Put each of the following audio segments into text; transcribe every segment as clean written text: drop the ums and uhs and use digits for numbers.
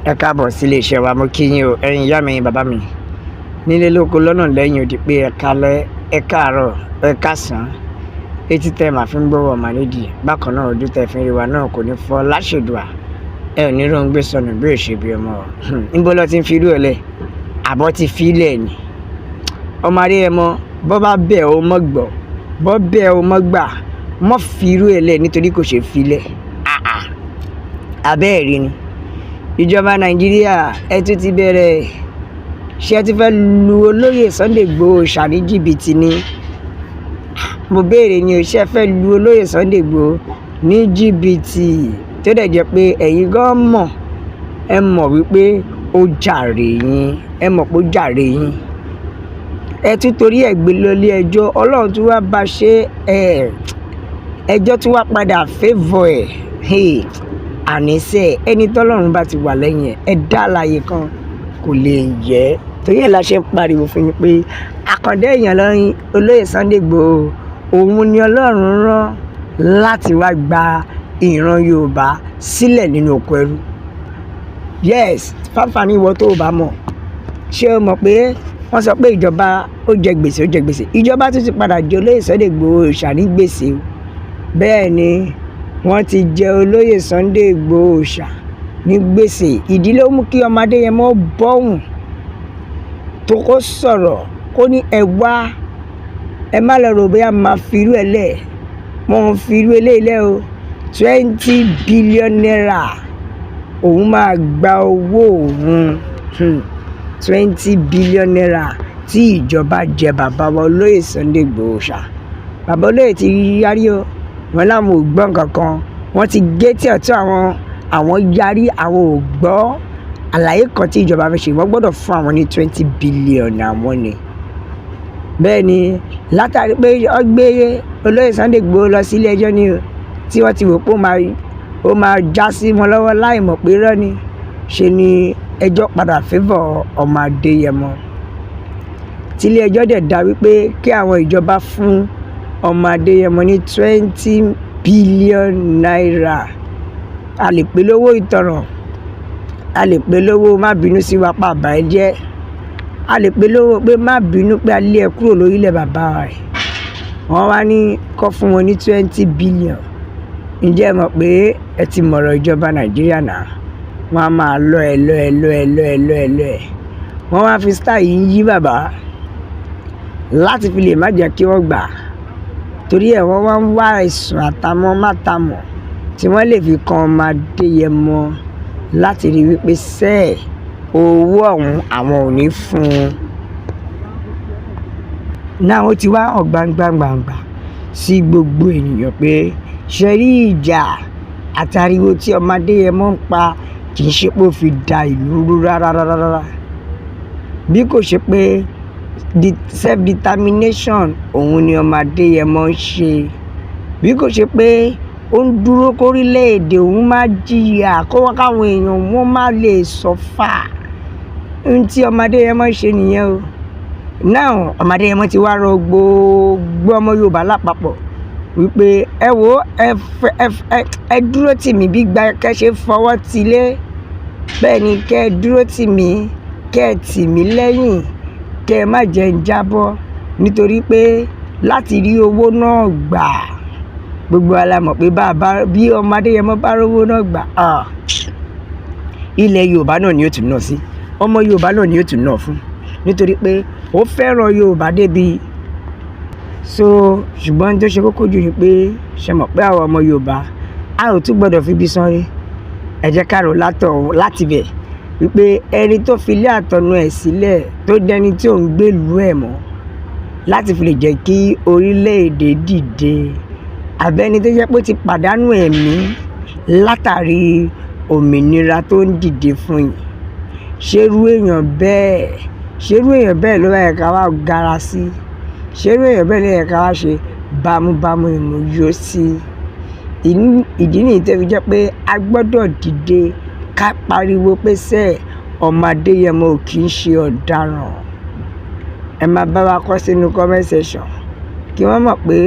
Ẹ káàbọ̀ sí iléeṣẹ́ wa. Mo kí yín o, ẹ̀yin ìyá mi, ẹ̀yin bàbá mi, nílé lóko lọ́nà lẹ́yìn odi, pé ẹ kálẹ́, ẹ káàárọ̀, ẹ káàsán. Etí tẹ́ màá fi ń gbọ́wọ́ màá nídìí bákan náà, ojú tẹ́ fi ń rí wa náà kò ní fọ́ láṣẹ̀dùà. Ẹ ò ní rò ń gbé sọnù bí òṣè bí ọmọ. Níbo lọ ti ń fi irú ẹ lẹ̀? Àbọ̀ ti fi ilẹ̀ ni ọmọ Adéyẹmọ. Bọ́ bá bẹ̀ ọ́ mọ́ gbọ́, bọ́ bẹ̀ ọ́ mọ́ gbà, mọ́ fi irú ẹ lẹ̀ nítorí kò ṣe fi lẹ̀. Abẹ́ ẹ̀rí ni ìjọba Nàìjíríà. Ẹ tún ti bẹ̀rẹ̀. Ṣé ẹ ti fẹ́ lu olóyè Sunday Igboho ṣà ní jìbìtì ni? Mo béèrè ni o. Ṣé ẹ fẹ́ lu olóyè Sunday Igboho ní jìbìtì, tó dẹ̀ jẹ́ pé ẹ̀yin gan mọ̀, ẹ mọ̀ wípé ó jàre yín, ẹ mọ̀ pé ó jàre yín? Ẹ tún torí ẹ̀ gbé lọ ilé ẹjọ́. Ọlọ́run tún wá bá ṣe ẹ, ẹjọ́ tún wá padà favour ẹ̀. Àníṣe ẹni tọ́lọ́run bá ti wà lẹ́yìn ẹ̀, ẹ dá àlàyé kan kò lè yẹ. Torí ẹ̀ la ṣe ń pariwo fún yín pé àkàndá èèyàn lọ́yìn olóyè Sunday Igboho. Òun ni Ọlọ́run rán láti wá gba ìran Yorùbá sílẹ̀ nínú oko ẹrú. Yes, fáfàní ìwọ tó o bá mọ̀, ṣé o mọ̀ pé wọ́n sọ pé ìjọba ó jẹ gbèsè, ó jẹ gbèsè? Ìjọba tún ti padà jẹ olóyè Sunday Igboho ṣà ní gbèsè o. Bẹ́ẹ̀ ni, wọ́n ti jẹ olóyè Sunday Igboho ṣà ní gbèsè. Ìdí ló mú kí ọmọ Adéyẹmọ bọ́hùn tó kó sọ̀rọ̀, kó ní ẹ wá, ẹ má lọ rò bóyá máa fi irú ẹ lẹ̀. Wọ́n fi irú eléyìí lẹ̀ o. ₦20 billion, òun máa gba owó òun. ₦20 billion tí ìjọba jẹ bàbá wa olóyè Sunday Igboho ṣá. Bàbá olóyè ti yarí o. Wọn láwọn ò gbọ́ nǹkan kan. Wọ́n ti gé tí ọ̀tún àwọn, àwọn yarí, àwọn ò gbọ́ àlàyé kan tí ìjọba fẹ́ ṣe. Wọ́n gbọ́dọ̀ fún àwọn ní 20 billion àwọn ni. Bẹ́ẹ̀ ni, látàrí pé wọ́n gbé olóyè Sunday Igboho lọ sí ilé ẹjọ́ ni o, tí wọ́n ti wò pé ó máa já sí wọn lọ́wọ́, láì mọ̀ pé irọ́ ni. Ṣe ni ẹjọ́ padà favour ọmọ Adéyẹmọ, tí ilé ẹjọ́ dẹ̀ dá wípé kí àwọn ìjọba fún ọmọ Adéyẹmọ ní ₦20 billion. A lè pè lówó ìtanràn, a lè pè lówó má bínú sí wa pa àbá ẹ jẹ́, a lè pè lówó pé má bínú pé a lé ẹ kúrò lórílẹ̀ bàbá rẹ̀. Wọ́n wá ní kó fún wọn ní 20 billion. Ǹjẹ́ ẹ mọ̀ pé ẹ ti mọ̀rọ̀ ìjọba Nàìjíríà náà? Wọ́n á máa lọ ẹ, lọ ẹ, lọ ẹ, lọ ẹ, lọ ẹ, lọ ẹ. Wọ́n wá fi style yìí yí bàbá láti fi lè má jẹ́ kí wọ́n gbà. Torí ẹ̀, wọ́n wá ń wá ẹ̀sùn àtàmọ́ mátàmọ́ tí wọ́n lè fi kan ọmọ Adéyẹmọ láti rí wípé sẹ́ẹ̀ owó ọ̀hún àwọn ò ní fún un. Náà ó ti wá hàn gbangba gbangba sí gbogbo ènìyàn pé ṣe rí ìjà àtàríwo tí ọmọ Adéyẹmọ ń pa, kì í ṣe pé ó fi da ìlú rú rárá rárá, bí kò ṣe pé self determination òun ni ọmọ Adéyẹmọ ń ṣe, bí kò ṣe pé ó ń dúró kórílẹ̀-èdè òun má jìyà, kó wá káwọn èèyàn wọn má lè suffer. Ohun tí ọmọ Adéyẹmọ ń ṣe nìyẹn o. Now, ọmọ Adéyẹmọ ti wá rọ gbogbo ọmọ Yorùbá lápapọ̀ wípé ẹ wo, ẹ ẹ ẹ dúró tì mí bí gba kẹ́ ṣe fọwọ́ tilé. Bẹ́ẹ̀ ni, kẹ́ ẹ dúró tì mí, kẹ́ ẹ tì mí lẹ́yìn, kẹ́ ẹ má jẹ́ ń jábọ́, nítorí pé láti rí owó náà gbà, gbogbo wa la mọ̀ pé bí ọmọ Adéyẹmọ bá rówó náà gbà, ilẹ̀ Yorùbá náà ni ó tún ná sí, ọmọ Yorùbá náà ni ó tún ná fún, nítorí pé ó fẹ́ràn Yorùbá débi so. Ṣùgbọ́n tó ṣe kókó jù ni pé, ṣe mọ̀ pé àwọn ọmọ Yorùbá, a ò tún gbọ́dọ̀ fi ibi sanre. Ẹ jẹ́ ká rò látọ̀ láti bẹ̀ wípé ẹni tó fi ilé àtọ̀nà ẹ̀ sílẹ̀, tó dẹni tí ò ń gbèlú ẹ̀ mọ́ láti fi lè jẹ́ kí orílẹ̀-èdè dìde, àbẹ́ni tó jẹ́ pé ó ti pàdánù ẹ̀mí látàrí òmìnira tó ń dìde fún yìí, ṣerú èèyàn bẹ́ẹ̀ ló yẹ ká wá gara sí? Ṣerú èèyàn bẹ́ẹ̀ ló yẹ ká wá ṣe bámúbámú ìmúyó sí? Ìdí nìyí tó fi jẹ́ pé a gbọ́dọ̀ dìde ká pariwo pé sẹ́ẹ̀, ọmọ Adéyẹmọ ò kì í ṣe ọ̀daràn. Ẹ máa bá wa kọ sínú comment section kí wọ́n mọ̀ pé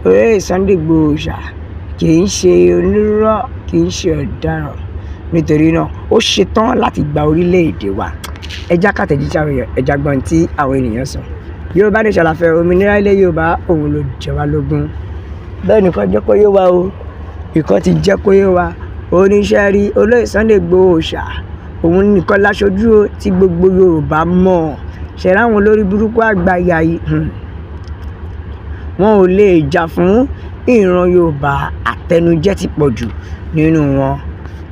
olóyè Sunday Igboho ṣá kì í ṣe onírọ́, kì í ṣe ọ̀daràn. Nítorí náà, ó ṣetán láti gba orílẹ̀-èdè wa. Ẹjá kàtẹ̀jíṣẹ́ àwọn èèyàn, ẹjá gbọ́n tí àwọn ènìyàn sọ. Yorùbá Nation la fẹ́, òmìnira ilẹ̀ Yorùbá òun ló jẹ wá lógún. Bẹ́ẹ̀ nìkan jẹ́ kó yé wa o. Ìkan ti jẹ́ kó yé wa. Oníṣẹ́ rí olóyè Sunday Igboho Òòṣà, òun nìkan láṣojú tí gbogbo Yorùbá mọ̀. Ṣẹ̀ ráwọn olórí burúkú àgbáyà yìí, wọn ò lè jà fún ìran Yorùbá, àtẹnujẹ ti pọ̀ jù nínú wọn.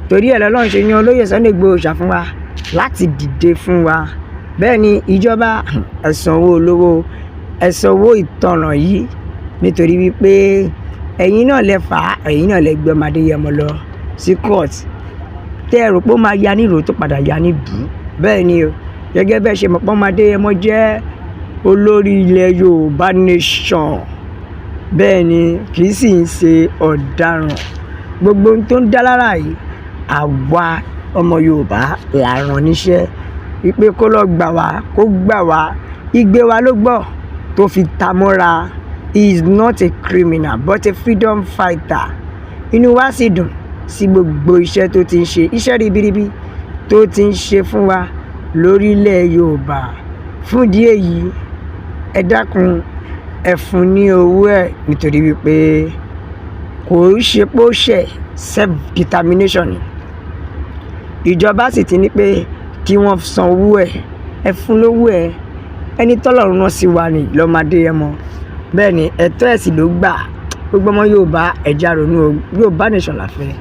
Torí ẹ̀ lọ́lọ́run ṣe yan olóyè Sunday Igboho Òòṣà fún wa láti dìde fún wa. Bẹ́ẹ̀ ni ìjọba, ẹ sanwó olówó, ẹ sanwó ìtanràn yìí, nítorí wípé ẹ̀yin náà lẹ fà á, ẹ̀yin náà lẹ gbé ọmọ Adéyẹmọ lọ sí court. Tẹ́ ẹ rò pé ó máa ya ní ìró tó padà ya ní bù. Bẹ́ẹ̀ ni o, gẹ́gẹ́ bẹ́ẹ̀ ṣe mọ̀ pé ọmọ Adéyẹmọ jẹ́ olórí ilẹ̀ Yorùbá Nation. Bẹ́ẹ̀ ni, kì í sì ń ṣe ọ̀daràn. Gbogbo ohun tó ń dá lára yìí, àwa ọmọ Yorùbá là rán níṣẹ́ wípé kó lọ gbà wá, kó gbà wá. Igbe wa ló gbọ́ tó fi ta mọ́ra. He is not a criminal but a freedom fighter. Inú wa sì dùn sí gbogbo iṣẹ́ tó ti ń ṣe, iṣẹ́ ribiribi tó ti ń ṣe fún wa lórílẹ̀ Yorùbá. Fún ìdí èyí, ẹ dákun, ẹ fún ní owó ẹ̀, nítorí wípé kò ṣe pé ó ṣẹ̀, self determination ni. Ìjọba sì ti ní pé kí wọ́n san owó ẹ̀, ẹ fún lówó ẹ̀. Ẹni tọ́lọ́run rán sí wa ni lọ́mọ Adéyẹmọ. Bẹ́ẹ̀ ni, ẹ̀tọ́ ẹ̀ sì ló gbà. Gbogbo ọmọ Yorùbá, ẹ já ronú o. Yorùbá Nation la fẹ́.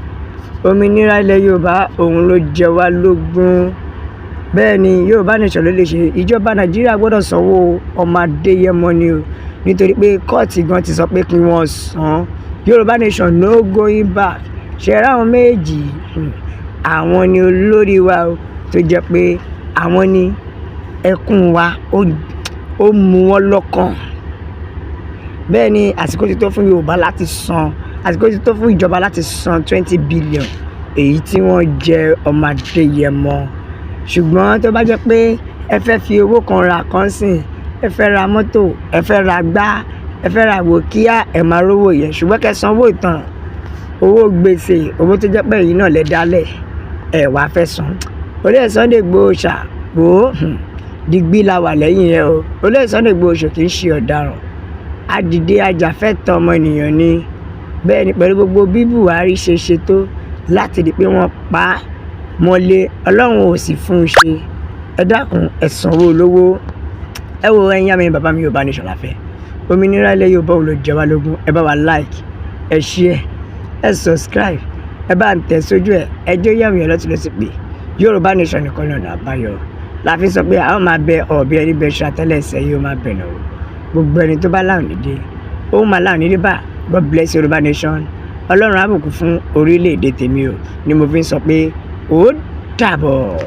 Òmìnira ilẹ̀ Yorùbá òun ló jẹ wá lógún. Bẹ́ẹ̀ ni, Yorùbá Nation ló lè ṣe. Ìjọba Nàìjíríà gbọ́dọ̀ sanwó ọmọ Adéyẹmọ ni o, nítorí pé kóòtù gan ti sọ pé kí wọ́n san. Yorùbá Nation, no going back. Ṣe ráwọn méjì, àwọn ni olórí wa o, tó jẹ́ pé àwọn ni ẹkún wa ó mú wọn lọ́kàn. Bẹ́ẹ̀ ni, àsìkò ti tó fún Yorùbá láti san, àsìkò ti tó fún ìjọba láti san 20 billion èyí tí wọ́n jẹ ọmọ Adéyẹmọ. Ṣùgbọ́n tó bá jẹ́ pé ẹ fẹ́ fi owó kan ra kan sìn, ẹ fẹ́ ra mọ́tò, ẹ fẹ́ ra gbá, ẹ fẹ́ ra wò kíá, ẹ máa rówó yẹn. Ṣùgbọ́n kẹ́ san owó ìtanràn, owó gbèsè, owó tó jẹ́ pé èyí náà lẹ dálẹ̀, ẹ wàá fẹ́ san. Olóyè Sunday Igboho ṣà wò ó, digbí la wà lẹ́yìn ẹ o. Olóyè Sunday Igboho ṣò kì í ṣe ọ̀daràn, adìde ajàfẹ́tọ̀ọ́ ọmọnìyàn ni. Bẹ́ẹ̀ ni, pẹ̀lú gbogbo bí Buhari ṣe ṣe tó láti di pé wọ́n pa á mọ́lé, Ọlọ́run ò sì fún un ṣe. Ẹ dákun, ẹ sanwó olówó. Ẹ wo, ẹ̀yin àmì bàbá mi, Yorùbá Nation la fẹ́. Òmìnira ilẹ̀ Yorùbá ò lè jẹ wá lógún. Ẹ bá wa like, ẹ share, ẹ subscribe, ẹ bá ń tẹ̀ sójú ẹ, ẹ jẹ́ yẹ̀wò yẹn lọ́tún lọ́sí pé Yorùbá Nation nìkan ní ọ̀nà àbáyọ. La fi sọ pé àwọn máa bẹ ọ̀bẹ ẹni bẹ ṣe àtẹ́lẹsẹ̀ yóò máa bẹ̀ náà. Gbogbo ẹni tó bá láwọn nídìí, ó máa láwọn nídìí bá. God bless Yorùbá Nation. Ọlọ́run á bùkún fún orílẹ̀-èdè tèmi o, ni mo fi ń sọ pé ó dàbọ̀.